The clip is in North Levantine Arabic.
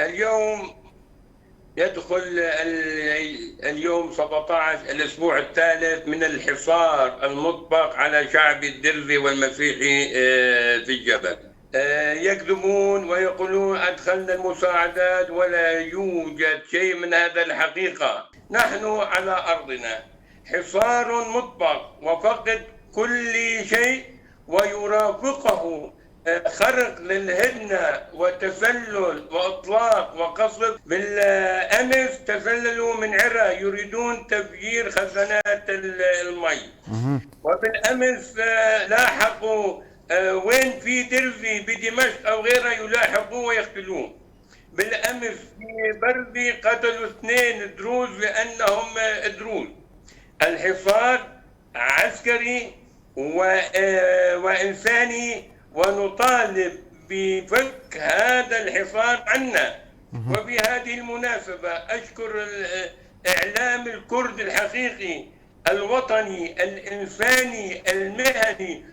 اليوم يدخل اليوم 17، الأسبوع الثالث من الحصار المطبق على شعب الدرزي والمسيحي في الجبل. يكذبون ويقولون أدخلنا المساعدات، ولا يوجد شيء من هذا الحقيقة. نحن على أرضنا حصار مطبق وفقد كل شيء، ويرافقه خرق للهدنة وتسلل وإطلاق وقصف. بالأمس تسللوا من عرا، يريدون تفجير خزانات المي. وبالأمس لاحقوا وين في درزي بدمشق أو غيرها، يلاحقوه ويقتلوه. بالأمس في بردي قتلوا 2 دروز لأنهم دروز. الحصار عسكري وإنساني، ونطالب بفك هذا الحصار عنا. وفي هذه المناسبة أشكر إعلام الكرد الحقيقي الوطني الإنساني المهني.